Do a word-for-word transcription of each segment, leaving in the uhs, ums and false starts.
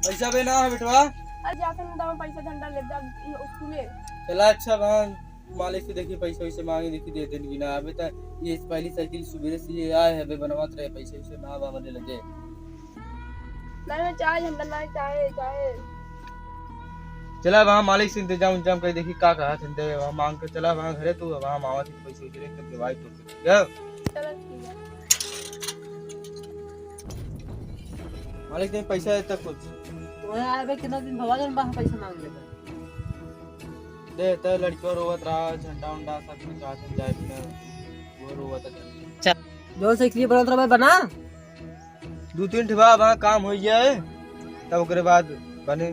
पैसा बे ना है बेटवा। अरे जाते ना दाम पैसा झंडा ले जा स्कूल में। चला अच्छा भाई, मालिक से देखी पैसा वैसे मांगे, देखी दे देन कि ना। अबे तो ये पहली साइकिल सुबह से ये आए है, अबे बनवात रहे, पैसे वैसे ना बा हमरे लगे। नहीं, नहीं, चाहे झंडा, नहीं, चाहे, चाहे। चला, वहाँ मालिक से इंतजाम उंतजाम कर, देखी का कहा थे, वहाँ मांग के चला, वहाँ घरे तू, वहाँ मावा से पैसे उठे, तब जवाई तो, ठीक है? चलो, ठीक है। मालिक, नहीं पैसा है तक कुछ। तो यार, अबे कितना दिन भवा जन बाहर पैसा मांग लेता। दे, तो लड़कियों रोवत रहा, झंडा उंडा सब कुछ, कहाँ से जाए बिना, वो रोवत है। चल। जो साइकिल बनत रहा, बना। दू तीन ठे बा, बा काम हो जाए, तब ओकरे बाद बने।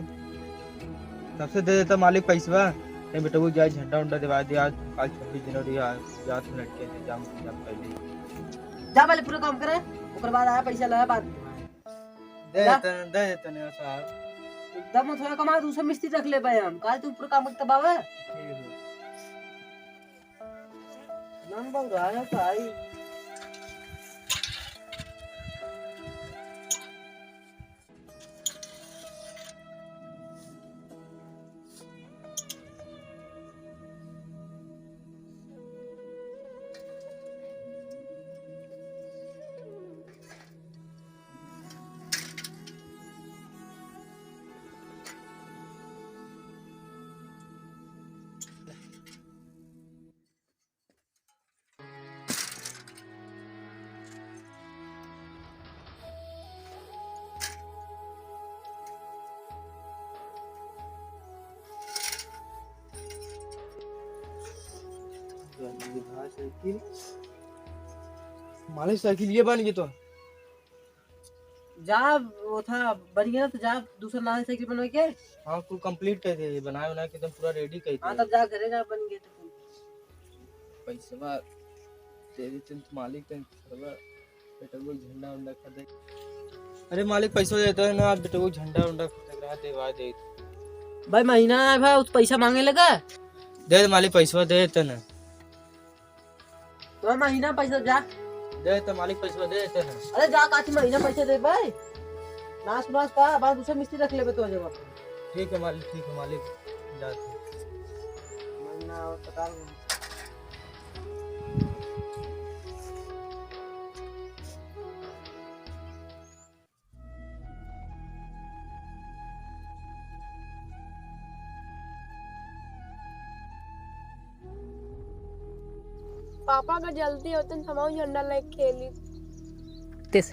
सबसे दे देता मालिक पैसवा। ए बेटवा, जाए झंडा उंडा देवा दे आज, आज छब्बीस जनवरी है, जात लड़के से जाम, जाम कर ले। जा पहले पूरा काम करे, ओकर बाद आया पैसा लगा बाद में। दे जा। देते, दे देते नहीं साहब। एकदम थोड़ा कमा, दूसरा मिस्त्री रख ले भाई हम, काहे तू पूरा काम करता बाबा? ठीक है। नंबर आया तो आई। मालिक, साइकिल ये बन गई तो। जा, वो था, बन गया ना, तो जा, दूसरा नया साइकिल बनवा के। हाँ, कुल complete कर दे, बनाए उनाए के एकदम पूरा ready कर दे। हाँ, तब जा, घरे जा, बन गया तो। पैसवा दे दे, तुम मालिक, तुम घरवा, बेटा को झंडा उंडा खरीदे। अरे मालिक, पैसा देता है ना, आज बेटा को झंडा उंडा खरीदे रहा, देवा दे। भाई, महीना ना आए भाई, उस पैसा मांगे लगा। दे दे मालिक, पैसा दे देता ना। तो महीना पैसा जा। दे तो मालिक, पैसा दे देते हैं। अरे जा, काची महीना पैसा दे भाई। नाश नाश का, बाद दूसरे मिस्त्री रख लेबे तो जब। ठीक है मालिक, ठीक है मालिक, जाते। महीना और पता नहीं। पापा का जल्दी होतन, हमहू झंडा लेके खेली। तेस।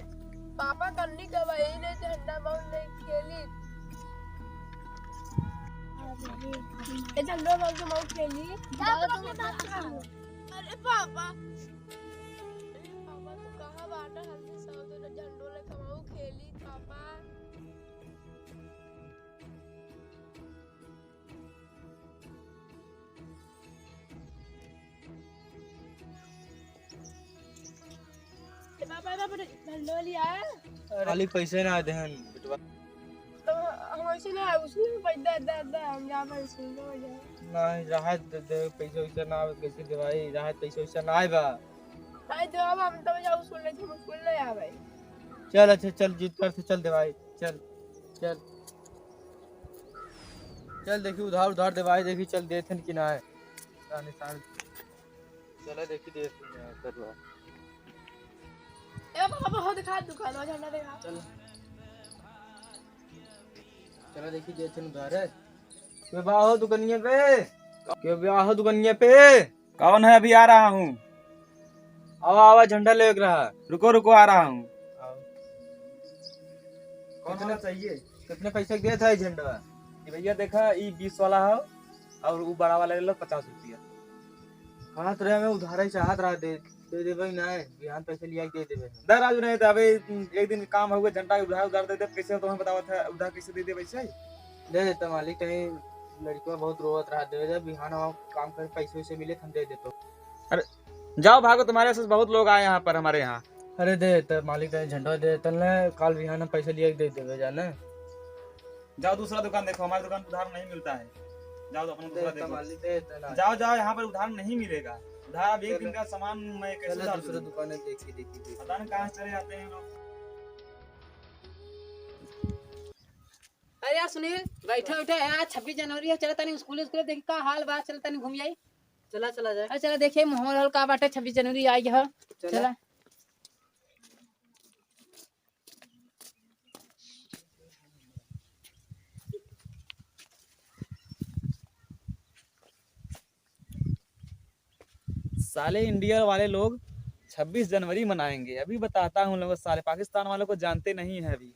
पापा कन्नी का वही ने झंडा मऊ लेके खेली। ए झंडा मऊ के मऊ खेली। अरे पापा, अरे पापा, तू कहाँ बाटा? हल्दी साहब तो झंडो लेके मऊ खेली पापा। ए बाबा, ए बाबा, झंडो लिया। अरे, खाली पैसे ना देहन, बेटवा। तो हम ऐसे ना, उसने पैसा दे, दे, हम जा भाई, सुन लो जा। नहीं, राहत दे दे, पैसा वैसा ना आवे, कैसे देवाई? राहत पैसा वैसा ना आए बा। नहीं, तो अब हम तो जाओ, सुन ले, हम सुन ले, आ भाई। चल, अच्छा, चल, जीत कर से चल देवाई, चल, चल। चल, देखी, उधार, उधार देवाई, देखी, चल देथन कि ना है। रानी साहब, चला देखी, देथन कि ना है, करुआ। ए बाबा, हो दिखा, दुकान वाला झंडा दिखा। चल। चला देखी, देथन उधार है। के बा हो दुकनिया पे? के बा हो दुकनिया पे? कौन है? अभी आ रहा हूँ। आवा, आवा, झंडा लेके रहा। रुको, रुको, आ रहा हूँ। आओ। कौन कितना वाला चाहिए? कितने पैसे के देत है झंडवा? कि भैया देखा, ई बीस वाला है और वो बड़ा वाला ले लो पचास रुपया। कहत रहे हमें उधार ही चाहत रहा, दे, दे देबे ना, बिहान पैसे लिया के दे देबे। दे राजू, नहीं तो अबे एक दिन काम होगा, झंडा उधार, उधार दे दे, कैसे तुम्हें बतावा था, उधार कैसे दे दे पैसे? दे देता मालिक, कहीं लड़का बहुत रोवत रहा, दे दे, बिहान हम काम कर पैसे वैसे मिले, हम दे देतो। अरे, जाओ भागो, तुम्हारे से बहुत लोग आए यहाँ पर, हमारे यहाँ। अरे दे, तो मालिक का झंडा दे, तल ने काल बिहान हम पैसे लिए दे देवे जाने। जाओ दूसरा दुकान देखो, हमारी दुकान पे उधार नहीं मिलता है। जाओ तो अपना दूसरा दे, देखो। तो मालिक दे, तो ना। जाओ, जाओ, यहाँ पर उधार नहीं मिलेगा। उधार अब एक चलो। दिन का सामान मैं कैसे चलो उधार दूसरा दूँ? दुकान है, देखिए, देखिए, देखिए। पता नहीं कहाँ से चले जाते हैं लोग। अरे यार सुनील, बैठा बैठा यार, छब्बीस जनवरी है, चला तनी स्कूल, स्कूल देखी का हाल बा, चला तनी घूम आई। चला, चला जाए। अरे चला देखिए माहौल हाल का बाटे, छब्बीस जनवरी आई है। चला। चला। साले इंडिया वाले लोग छब्बीस जनवरी मनाएंगे। अभी बताता हूँ उन लोगों को, साले पाकिस्तान वालों को जानते नहीं है अभी,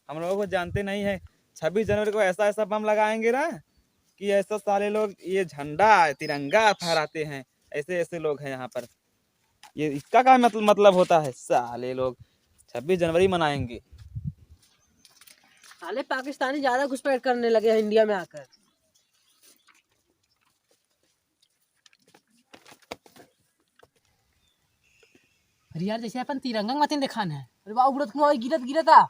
हम लोगों को जानते नहीं है। छब्बीस जनवरी को ऐसा ऐसा बम लगाएंगे ना कि ऐसा साले लोग ये झंडा तिरंगा फहराते हैं, ऐसे ऐसे लोग हैं यहाँ पर। ये इसका क्या मतल-, मतलब होता है? साले लोग छब्बीस जनवरी मनाएंगे। साले पाकिस्तानी ज्यादा घुसपैठ करने लगे हैं इंडिया में आकर। अरे यार, जैसे अपन तिरंगा के मतिन देखान है। अरे बाबू, उड़त कुआं गिरत गिरत आ।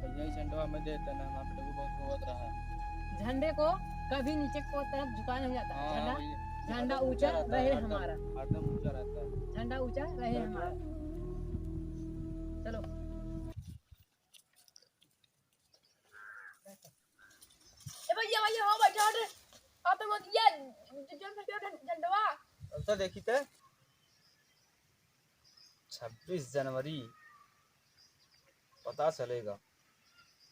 भैया, ये झंडवा हमें दे देना, हमारा बेटा भी बहुत रोवत रहा है। झंडे को कभी नीचे को तरफ झुकाया नहीं जाता। हाँ, झंडा, भैया। झंडा ऊंचा रहता है, रहे हरदम, हमारा। हरदम ऊंचा रहता है। झंडा ऊंचा रहे हमारा। चलो। ए भैया, भैया, हो बैठा रे। आप तो मत ये ज-, ज-, ज-, झंडवा। अच्छा, देखी ते। छब्बीस जनवरी पता चलेगा।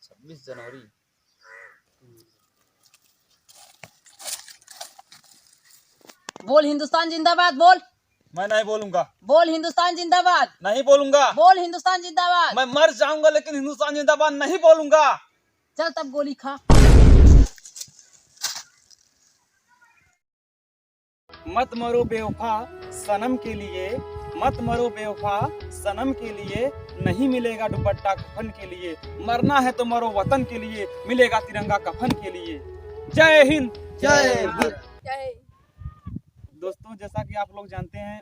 छब्बीस जनवरी। बोल हिंदुस्तान जिंदाबाद, बोल। मैं नहीं बोलूंगा। बोल हिंदुस्तान जिंदाबाद। नहीं बोलूंगा। बोल हिंदुस्तान जिंदाबाद। मैं मर जाऊंगा लेकिन हिंदुस्तान जिंदाबाद नहीं बोलूंगा। चल तब गोली खा। मत मरो बेवफा सनम के लिए, मत मरो बेवफा सनम के लिए, नहीं मिलेगा दुपट्टा कफन के लिए, मरना है तो मरो वतन के लिए, मिलेगा तिरंगा कफन के लिए। जय हिंद, जय भारत। जय। दोस्तों, जैसा कि आप लोग जानते हैं,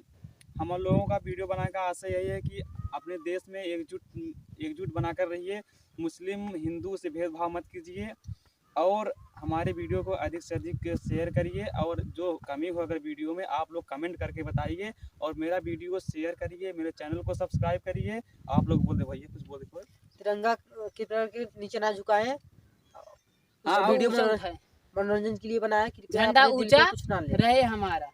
हम लोगों का वीडियो बनाने का आशय यही है कि अपने देश में एकजुट, एकजुट बनाकर रहिए, मुस्लिम हिंदू से भेदभाव मत कीजिए। और हमारे वीडियो को अधिक से अधिक शेयर करिए, और जो कमी हो अगर वीडियो में, आप लोग कमेंट करके बताइए, और मेरा वीडियो शेयर करिए, मेरे चैनल को सब्सक्राइब करिए। आप लोग बोल दे भैया, कुछ बोल दे। तिरंगा के पेड़ के नीचे ना झुकाएं। हाँ, वीडियो वो सब मनोरंजन, है। मनोरंजन के लिए बनाया, कृपया झंडा अपने दिल पे ऊंचा कुछ ना लें। रहे हमारा।